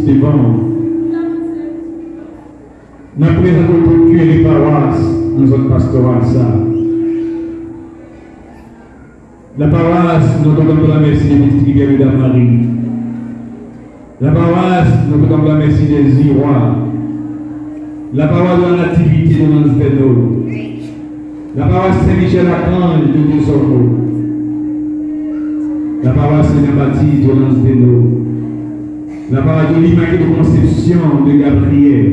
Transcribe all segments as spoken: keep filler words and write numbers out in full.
devan w. N ap prezante w tout kire pawas nan zòn pastoral sa a. Lapawas Notre-Dame de la Mercy de Petite Rivière de Dame Marie. Lapawas Notre-Dame de la Mercy des Irois. Lapawas de la Nativité de Lansdeno. Lapawas Sen Michel Akanj de Desormeaux. Lapawas Sen Jan Batis de Lansdeno. Lapawas de l'Immaculée Conception de Gabriel.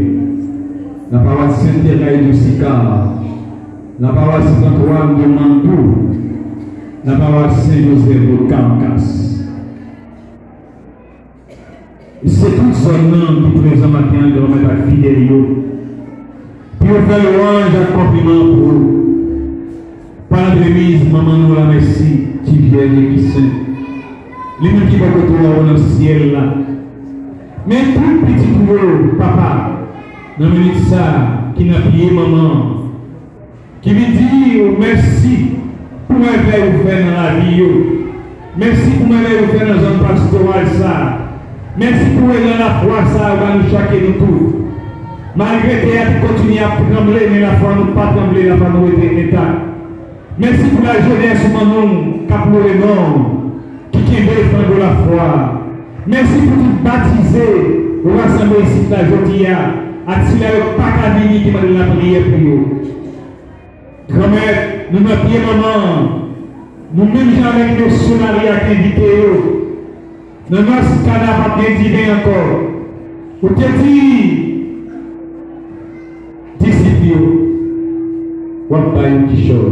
Lapawas Sen Terèz de Sicard. Lapawas Sen Antwàn de Mandou. Lapawas Sen Jozèf de Carcas. Se tout zòn nan ki prezan maten an, Granmèt, ak fidèl yo, pou yo fè lwanj ak konpliman pou ou, pa lantrepriz manman nou Lamèsi, ti Vyèj ki sen, li menm ki bò kote w anwo nan syèl la. Men tout pitit ou yo, papa, nan minit sa a, ki nan pye manman an, ki vin di w mèsi pou mèvèy ou fè nan lavi yo. Mèsi pou mèvèy ou fè nan zòn pastoral sa a. Mèsi pou elan lafwa sa a ou ba nou chak e nou tout. Malgre tè a te kontinye ap tranble, men lafwa nou pa tranble, lafwa nou rete entak. Mèsi pou lajenès ou ban nou k ap lore non w, ki kenbe flanbo lafwa a. Mèsi pou tout batize ou rasanble isit la jodi a, ak sila yo k pa ka vini ki mande lapriyè pou yo. Granmèt, nou nan pye manman an, nou menm jan avèk mesye Mari a k envite yo, nan nòs Kana p ap gen diven ankò. Ou te di disip yo, w ap ba yo kichòy.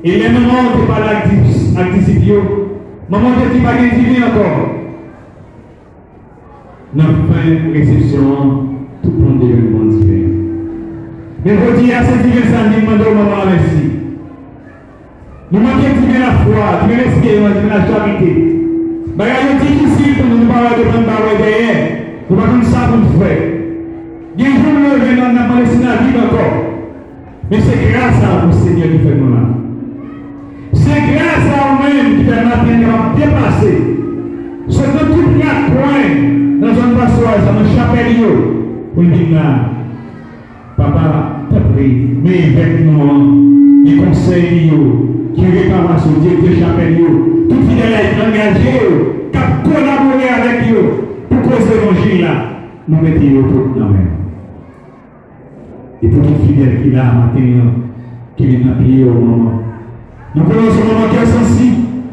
E lè manman an te pale ak dis-, ak disip yo, manman an te di pa gen diven ankò. Nan fen resepsyon an, tout moun te jwenn bon diven. Men jodi a, se diven sa n vin mande w, manman an, mèsi. Nou manke diven lafwa, diven lesperans, diven lacharite. Bagay yo difisil pou nou, nou pa wè devan, nou pa wè dèyè, nou pa konn sa pou n fè. Gen jou nou leve, n ap mande si n ap viv ankò. Men se gras a ou, Senyè, ki fè nou la. Se gras a ou menm ki fè maten an kapab deplase, sot nan tout rakwen nan zòn pastoral sa, nan chapèl yo, pou n vin la. Papa, tanpri, men evèk nou an, men konsèy li yo, kire pawas yo, direktè chapèl yo, tout fidèl la angaje yo, k ap kolabore avèk yo pou koze levanjil la, nou mete yo tout nan men w. E pou tout fidèl ki la maten an, ki vin nan pye w, manman. Nou konnen w se manman kè sansi.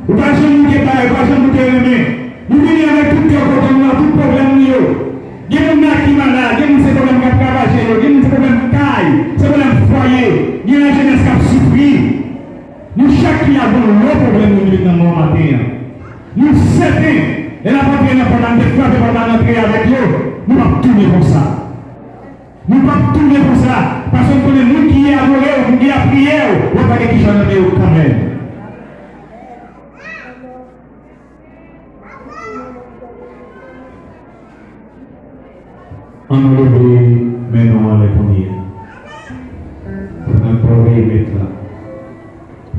Ou pa janm moute bay, ou pa janm moute renmen. Nou vini avèk tout kè w kontan nou la, tout pwoblèm nou yo. Gen moun la ki malad, gen moun se pwoblèm k ap ravaje yo, gen moun se pwoblèm kay, se pwoblèm fwaye, gen lajenès k ap soufri. Nou chak ki la gen yon lo pwoblèm nou vin nan men w maten an. Nou sèten, lè n ap antre nan pòt la, n te frape pòt la, n antre avèk yo, nou p ap tounen konsa. Nou p ap tounen konsa, paske n konnen moun ki adore w, moun ki lapriyè w, w ap lage kichòy nan men yo kanmenm. Ann nou leve men nou anlè kounye a. Pou n adore Mèt la.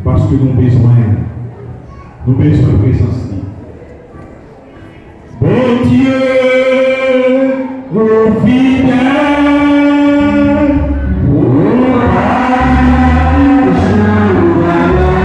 Paske nou bezwen, nou bezwen prezans li. Bondye, ou fidèl, ou pa janm malad.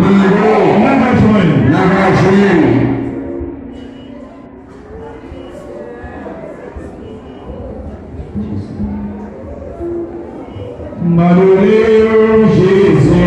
Mande, n ap jwenn. N ap jwenn. M adore w, Jezi.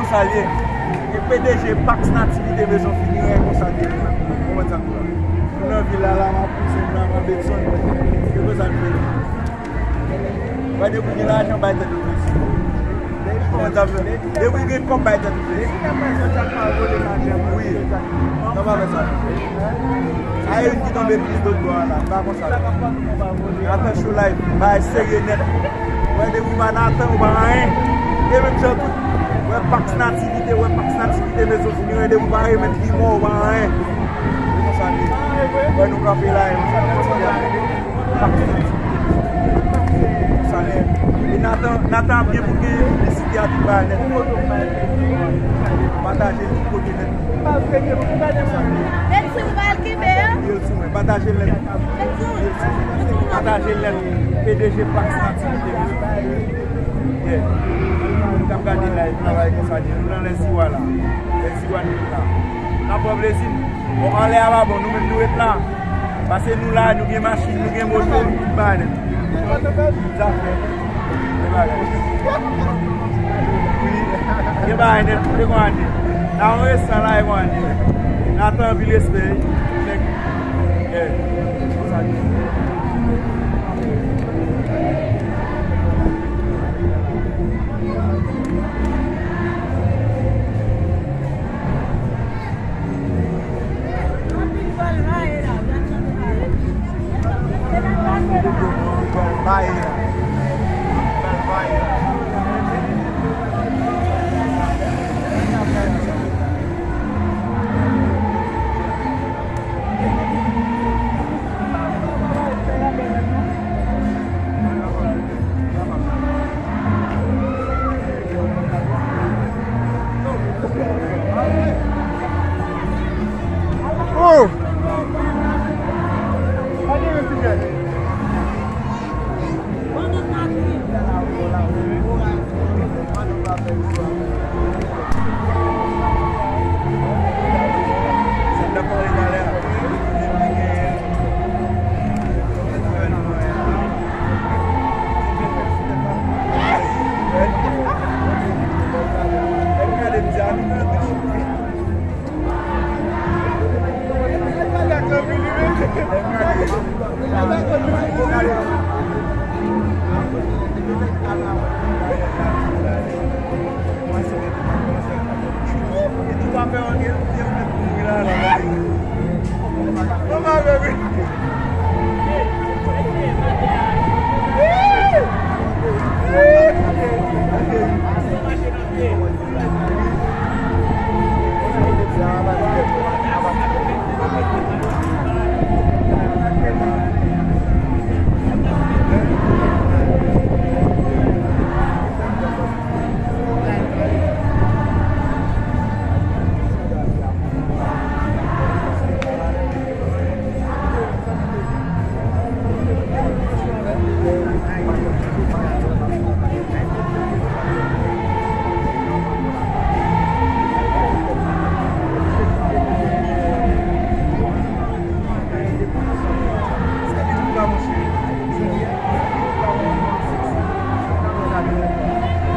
Salye. E P D G Pax Nativité Maison Funéraire konsa li ye. Konprann sa m di w la. Nou nan vil la, la, m ap pouse, m nan Betson. E konsa l fè. Wè, depi w gen lajan, bay tèt ou plezi. Konprann sa m di w la. Depi w gen kòb, bay tèt ou plezi. Wi. Sa pa fè sa. A youn ki tonbe plis dòt bò a la, m pa konn sa. Nathan Show Live, bagay serye nèt. Wè, depi w pa Nathan, ou pa anyen. E menm jan tou, wè Pax Nativité, wè Pax Nativité, Maison Funéraire, depi w pa remèt li mò, ou pa anyen. Se konsa li ye. Wè, nou kanpe la, e konsa, Pax Nativité. Konsa li ye. E Nathan, Nathan ap gen pou gen piblisite a tout bagay nèt. Pataje l tout kote nèt. Betson, ou pa al kenbe a? Pataje l nèt. Pataje l nèt. P D G Pax Nativité. Yeah. Ou t ap gade live la, bagay konsa, nou nan Lèziwa la. Lèziwa nou la. N ap pran plezi n. Bon, anlè a pa bon, nou menm nou ret la. Paske nou la, nou gen machin, nou gen moto, nou tout bagay nèt. Zafè. Gen bagay. Wi. Gen bagay nèt, e konsa n ye. Nan yon restoran la, e konsa n ye. Nathan, anpil respè, wi. Nèg. Yeah. Konsa n ye. Oh!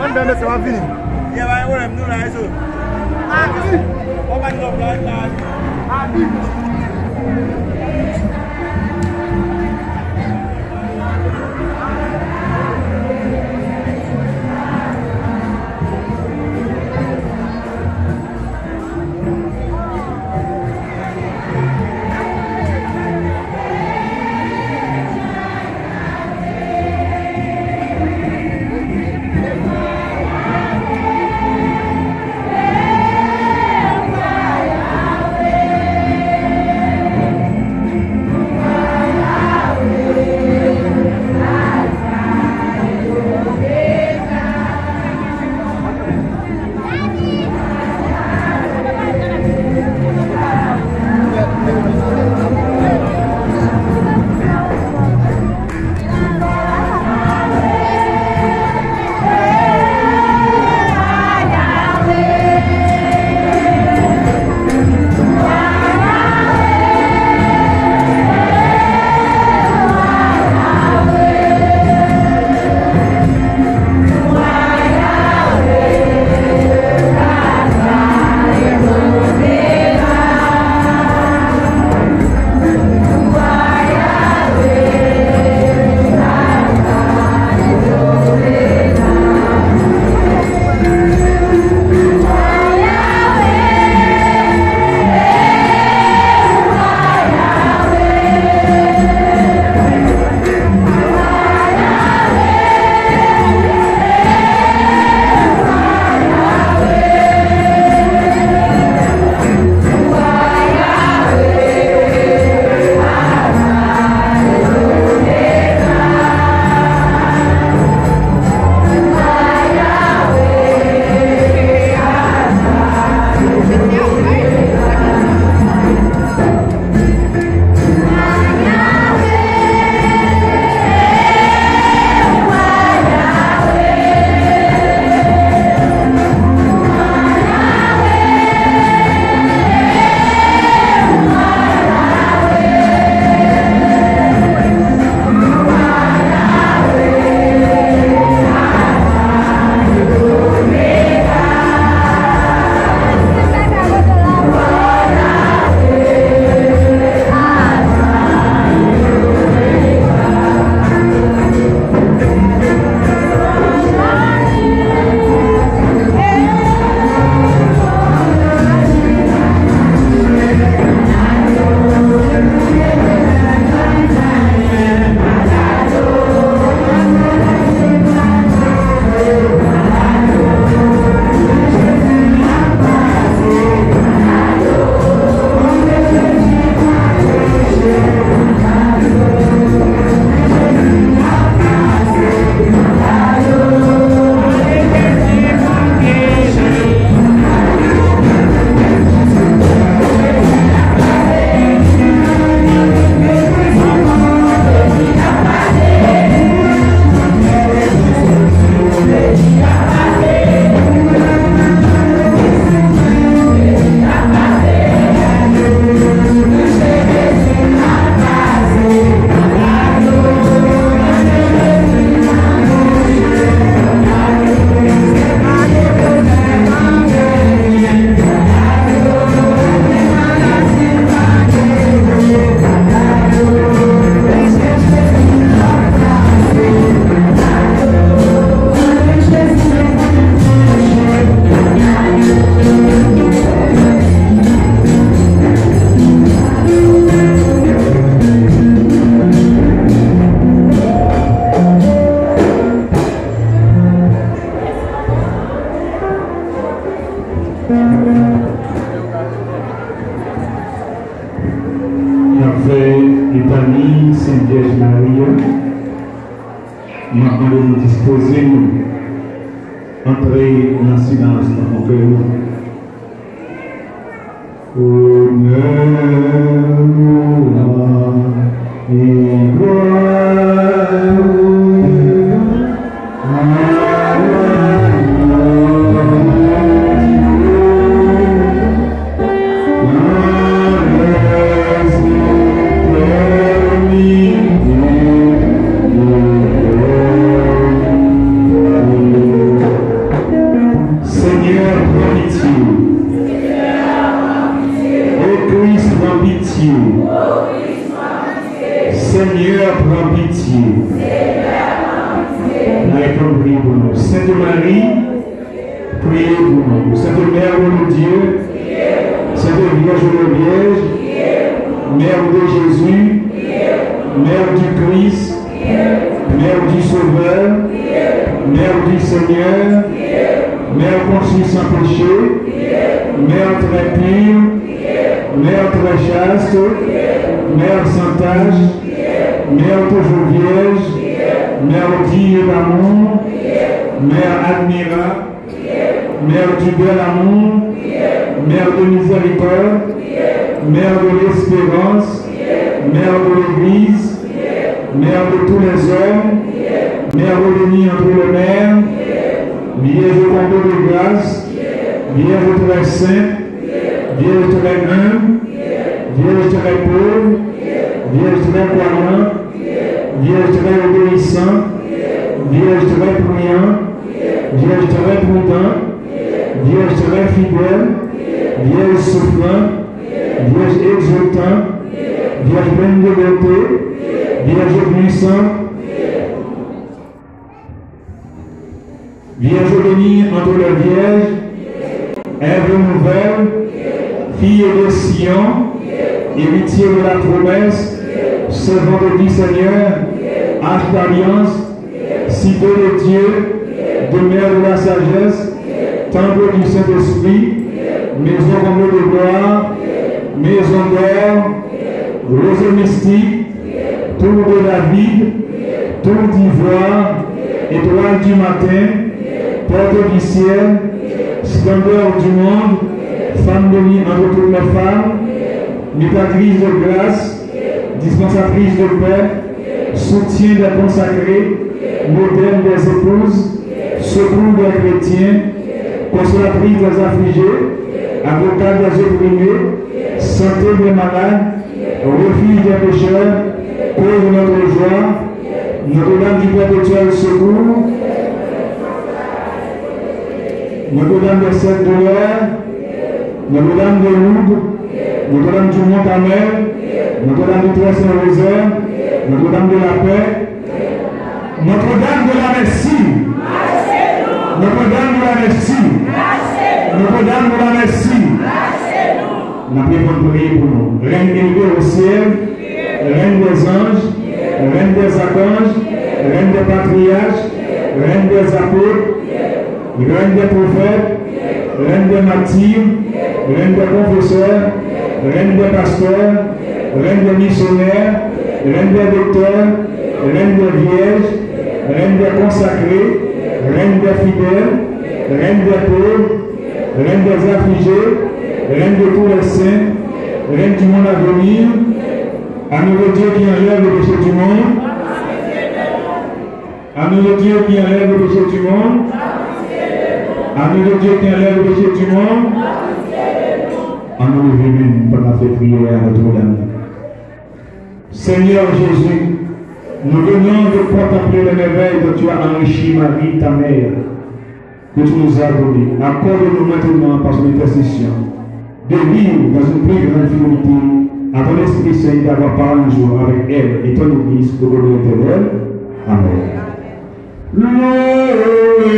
Mwen bèl mesye, m ap vini. Yeah, pa gen pwoblèm, nou la, e so. Abi. Ou pa di lòv la, e pa. Abi. Litani Sent Vyèj Mari a, m ap mande nou dispoze nou, antre nan silans nan kè nou. Onè, glwa e glwa a la Senyè, pran pitye. O Kris, pran pitye. Senyè, pran pitye. N a reponn priye pou nou. Sente Mari, priye pou nou. Sente Mère de Dieu, Sainte Vierge des Vierges, Mère de Jésus, Mère du Christ, Mère du Sauveur, Mère du Seigneur, Mère conçue sans péché, Mère très pure, Mère très chaste, Mère sans tache, Mère toujours vierge, Mère digne d'amour, Mère admirable, Mère du bel amour, Mère de miséricorde, Mère de l'espérance, Mère de l'Église, Mère de tous les hommes, Mère bénie entre les mères, Vierge comblée de grâce, Vierge très sainte, Vierge très humble, Vierge très pauvre, Vierge très croyante, Vierge très obéissante, Vierge très priante, Vierge très prudente, Vierge très fidèle, Vierge souffrante, Vierge exultante, Vierge pleine de bonté, Vierge puissante, Vierge bénie entre les vierges, Ève nouvelle, fille de Sion, héritier de la promesse, servante du Seigneur, arche d'alliance, cité de Dieu, demeure de la sagesse, temple du Saint-Esprit, maison comblée de gloire, maison d'or, roseau mystique, tour de David, tour d'ivoire, étoile du matin, porte du ciel, splendeur du monde, femme bénie entre toutes les femmes, médiatrice de grâce, dispensatrice de paix, soutien des consacrés, modèle des épouses, secours des chrétiens, consolatrice des affligés, avocate des opprimés, santé des malades, refuge des pécheurs, cause de notre joie, Notre-Dame du Perpétuel Secours, Notre-Dame des Sept Douleurs, Notre-Dame de Lourdes, Notre-Dame du Mont Carmel, Notre-Dame du Très Saint Rosaire, Notre-Dame de la Paix, Notre-Dame de la Merci, Notre-Dame de la Merci, Notre-Dame de la Merci. N ap reponn priye pou nou. Reine élevée au ciel, Reine des anges, Reine des archanges, Reine des patriarches, Reine des apôtres, Reine des prophètes, Reine des martyrs, Reine des confesseurs, Reine des pasteurs, Reine des missionnaires, Reine des docteurs, Reine des vierges, Reine des consacrés, Reine des fidèles, Reine des pauvres, Reine des affligés, Reine de tous les saints, Reine du monde à venir, Agneau de Dieu qui enlève le péché du monde, Agneau de Dieu qui enlève le péché du monde, Agneau de Dieu qui enlève le péché du monde, ann nou leve men n pandan n ap fè priyè a Nòtredam. Seigneur Jésus, nous venons de contempler les merveilles dont tu as enrichi Marie, ta mère, que tu nous as donnée. Accorde-nous maintenant, par son intercession, de vivre dans une plus grande fidélité à ton Esprit Saint, d'avoir par un jour avec elle et ton Église au bonheur éternel. Amen. Loué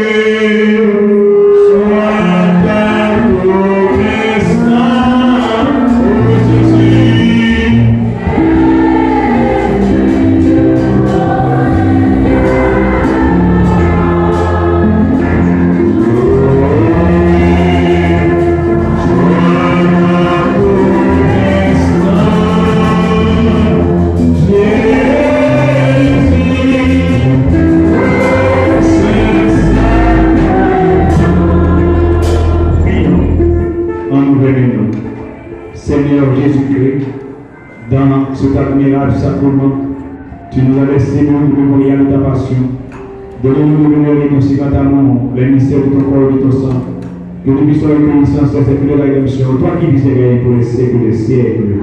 soit ta promesse, ô Jésus. Dans cet admirable sacrement, tu nous as laissé nous témoigner de ta passion. Donne-nous de demeurer conséquents à l'amour, les mystères de ton corps et de ton sang. Que nous puissions reconnaissance de cette rédemption, toi qui vis et règnes pour les siècles des siècles.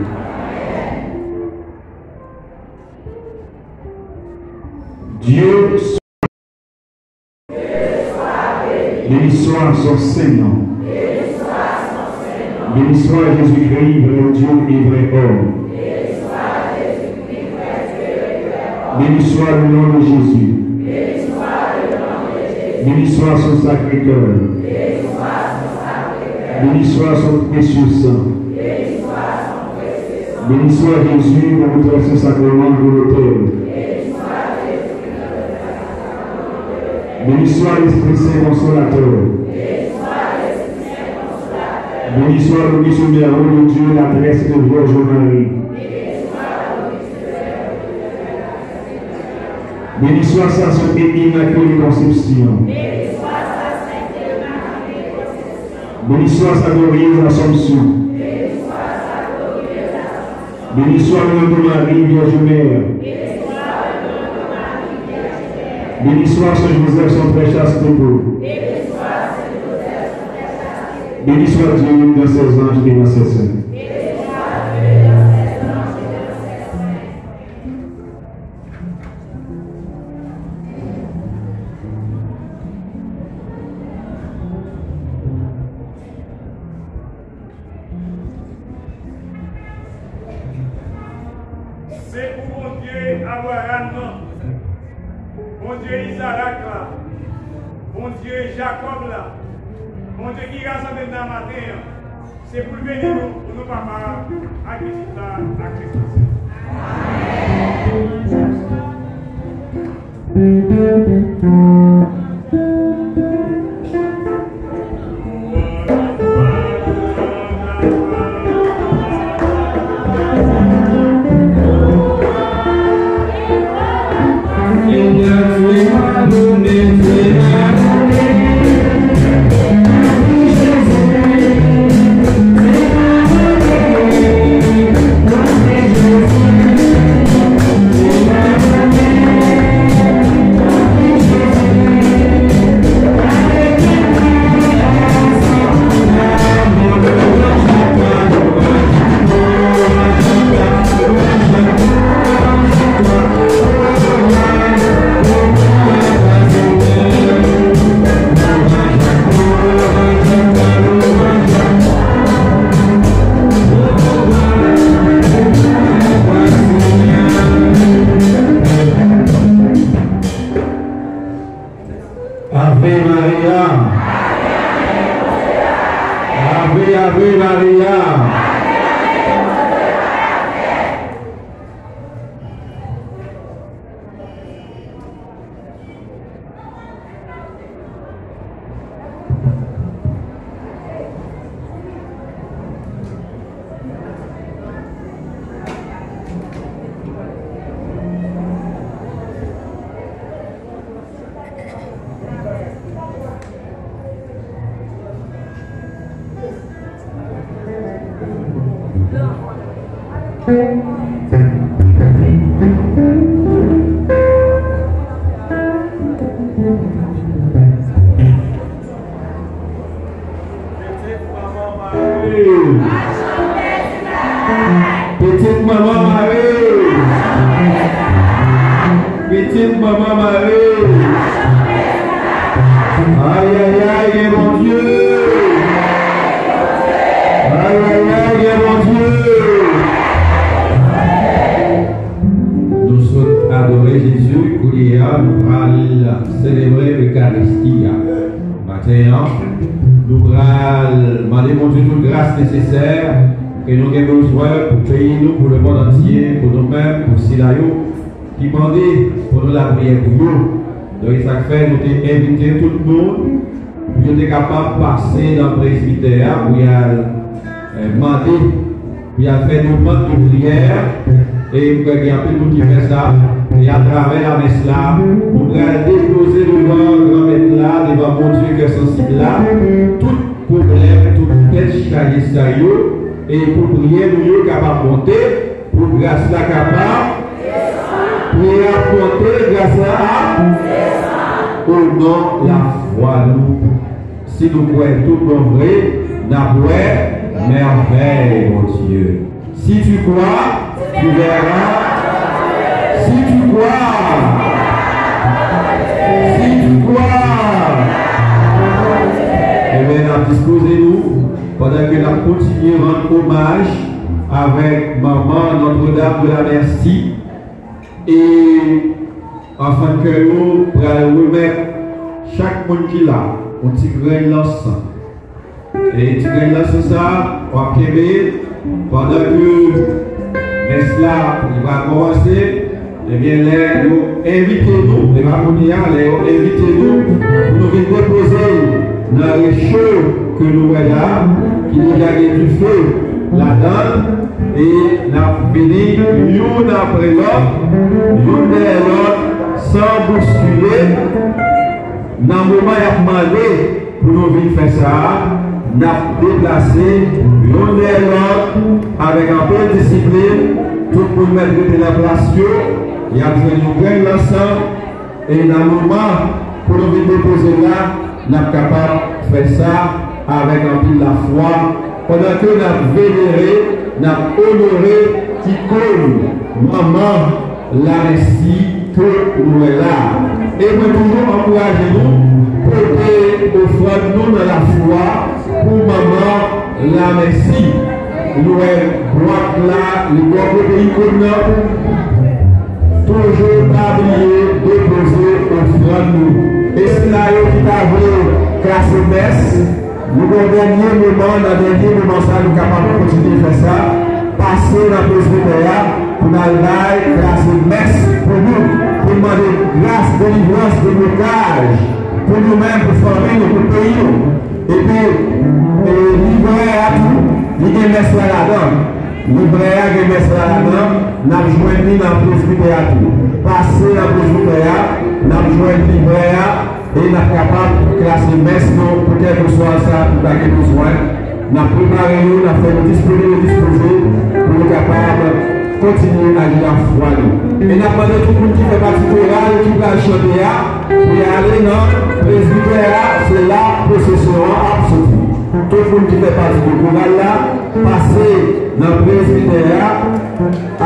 Dieu Béni soit son saint nom. Béni soit Jésus-Christ, vrai Dieu et vrai homme. Béni soit le nom de Jésus. Béni soit son sacré cœur. Béni soit son précieux sang. Béni soit Jésus dans le très saint sacrement de l'autel. Béni soit l'Esprit Saint Consolateur. Béni soit le Christ merveilleux de Dieu, la très sainte Vierge Marie. Béni soit sa Sainte et Immaculée Conception. Béni soit sa glorieuse Assomption. Béni soit le nom de Marie, Vierge Mère. Béni soit Saint Joseph, son très chaste époux. Béni soit Dieu dans ses anges et dans ses saints. Se pou Bondye Abraram nan, Bondye Izarak la, Bondye Jakòb la, Bondye ki rasanble n nan maten an, se pou l beni nou, pou nou papa ak pitit la ak Kris la. Ave Maria. Ave, Ave Maria. Pitit manman Mari. Pitit manman Mari. Ayayay, gen Bondye. Ayayay, gen Bondye. Nou sot adore Jezi, kounye a nou pral selebre Ekaristi a. Maten an, nou pral mande Bondye tout gras nesesè ke nou gen bezwen pou peyi nou, pou lemonn antye, pou nou menm, pou sila yo ki mande pou nou lapriyè pou yo. Donk, e sa k fè nou te envite tout moun pou yo te kapab pase nan presbitè a pou y al, eh, mande, pou y al fè demann de priyè. E m kwè gen anpil moun ki fè sa. E atravè lamès la, nou pral depoze devan Granmèt la, devan Bondye kè sansib la, tout pwoblèm, tout tèt chaje sa yo, e pou priyè nou yo kapab monte, pou Gras la kapab. Priyè ap monte, gras la ap. O non lafwa nou, si nou kwè tout bon vre, n ap wè mèvèy Bondye. Si tu crois, tu verras. Si tu crois, si tu crois. Ebyen, n ap dispoze nou pandan ke n ap kontinye rann omaj avèk manman Notre-Dame de la Merci. E anfan de kè yo pral remèt chak moun ki la yon ti grenn lansan. E ti grenn lansan sa, w ap kenbe pandan ke mès la li va kòmanse. Ebyen, lè yo envite nou, e pa kounye a, lè yo envite nou pou nou vin depoze l nan recho ke nou wè la, ki deja gen dife ladan l, e n ap vini youn apre lòt, youn dèyè lòt, san bouskile. Nan moman y ap mande pou nou vin fè sa a, n ap deplase youn dèyè lòt avèk anpil disiplin. Tout moun mèt rete nan plas yo. Y ap jwenn yon grenn lansan. E nan moman pou nou vin depoze l la, n ap kapab fè sa avèk anpil lafwa, pandan ke n ap venere, n ap onore ikòn Manman Lamèsi ke nou wè la. E mwen toujou ankouraje nou pote ofrann nou nan lafwa pou Manman Lamèsi. Nou wè bwat la, li bò kote ikòn nan. Toujou pa bliye depoze ofrann nou. E sila yo ki ta vle klase mès, nou gen yon dènye moman, nan dènye moman sa, nou kapab kontinye fè sa. Pase nan presbitè a pou n al bay klase mès pou nou, pou n mande gras, delivrans, deblokaj pou nou menm, pou fanmi nou, pou peyi nou. Epi, e, livrè a tou, li gen mès la ladan. Livrè a gen mès la ladan, n ap jwenn li nan presbitè a tou. Pase nan presbitè a, n ap jwenn livrè a, e n ap kapab klase mès nou pou kèlkeswa sa nou ta gen bezwen. N ap prepare yo, n ap fè yo disponib e dispoze pou nou kapab kontinye aji lafwa nou. E n ap mande tout moun ki fè pati koral ki pral chante a, pou y ale nan presbitè a, se la pwosesyon an ap soti. Tout moun ki fè pati de koral la, pase nan presbitè a,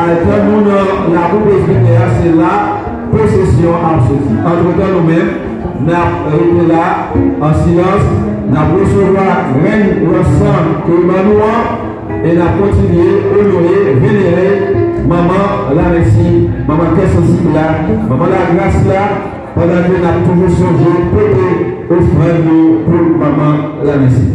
al tann nou nan lakou presbitè a, se la pwosesyon ap soti. Antretan, nou menm, n ap rete la an silans, n ap resevwa grenn lansan ke yo ban nou an, e n ap kontinye onore, venere Manman Lamèsi, Manman Kè Sansib la, Manman Lagras la, pandan ke n ap toujou sonje pote ofrann nou pou Manman Lamèsi.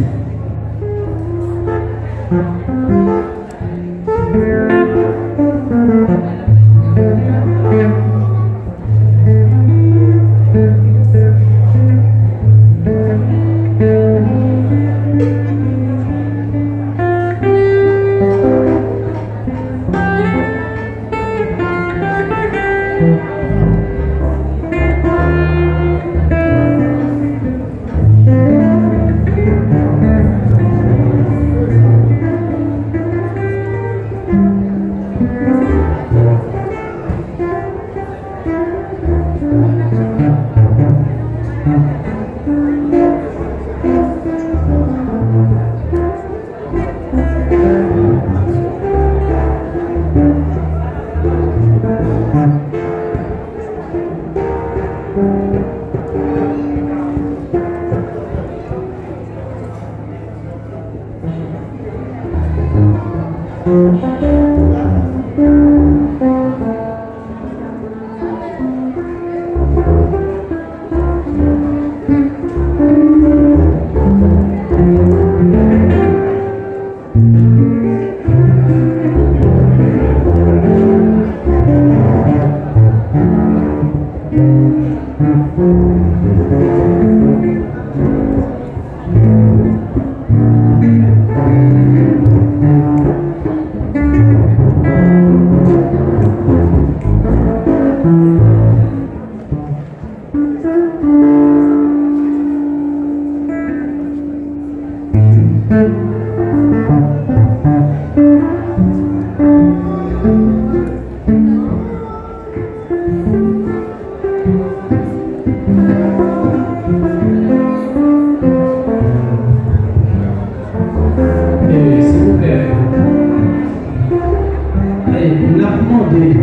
Mande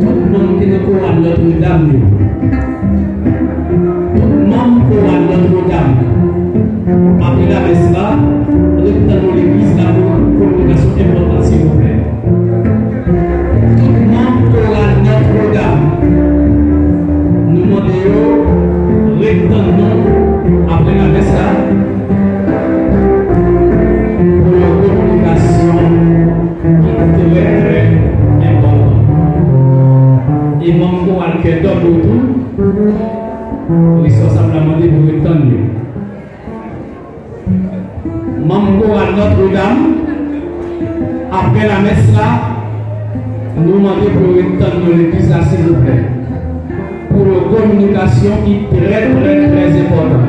tout manm ki nan koral Nòtredam yo, tout manm koral Nòtredam, apre lamès la, ret tann nou legliz la pou kominikasyon enpòtan, silvouplè. Tout manm koral Nòtredam, nou mande yo ret tann nou apre lamès la pou yon kominikasyon ki trè, trè enpòtan. E manm koral Kè Dòm yo tou, responsab la mande pou ret tann yo. Manm koral Nòtredam, apre lamès la, nou mande pou yo ret tann nou legliz la, silvouplè, pou yon kominikasyon ki trè, trè, trè enpòtan.